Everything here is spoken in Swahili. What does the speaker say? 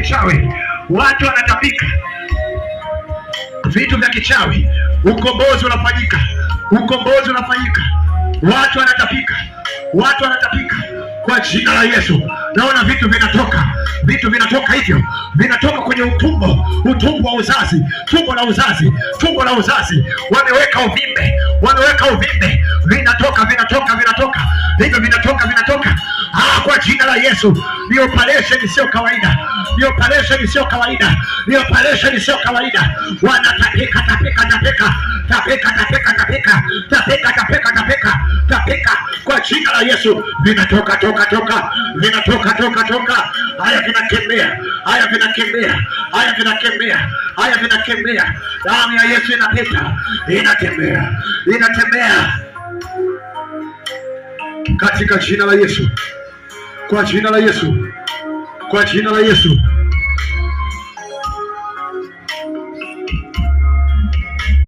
kichawi, watu wanatapika vitu vya kichawi. Ukombozi unafanyika, ukombozi unafanyika, watu wanatapika, watu wanatapika kwa jina la Yesu. Naona vitu vinatoka, vitu vinatoka hivyo, vinatoka kwenye utumbo, utumbo wa uzazi, tumbo la uzazi, tumbo la uzazi. Wameweka uvimbe, wameweka uvimbe, vinatoka, vinatoka, vinatoka hivyo, vinatoka, vinatoka. Ah, kwa jina la Yesu, ni operation sio kawaida, ni operation sio kawaida, ni operation sio kawaida. Wanatapika, tapika, tapika, tapika, tapika, tapika, tapika, tapika, tapika, tapika kwa jina la Yesu, vinatoka toka toka, vinatoka toka toka. Haya vinakembea, haya vinakembea, haya vinakembea, haya vinakembea. Damu ya Yesu inapita, inatembea, inatembea katika jina la Yesu, kwa jina la Yesu, kwa jina la Yesu.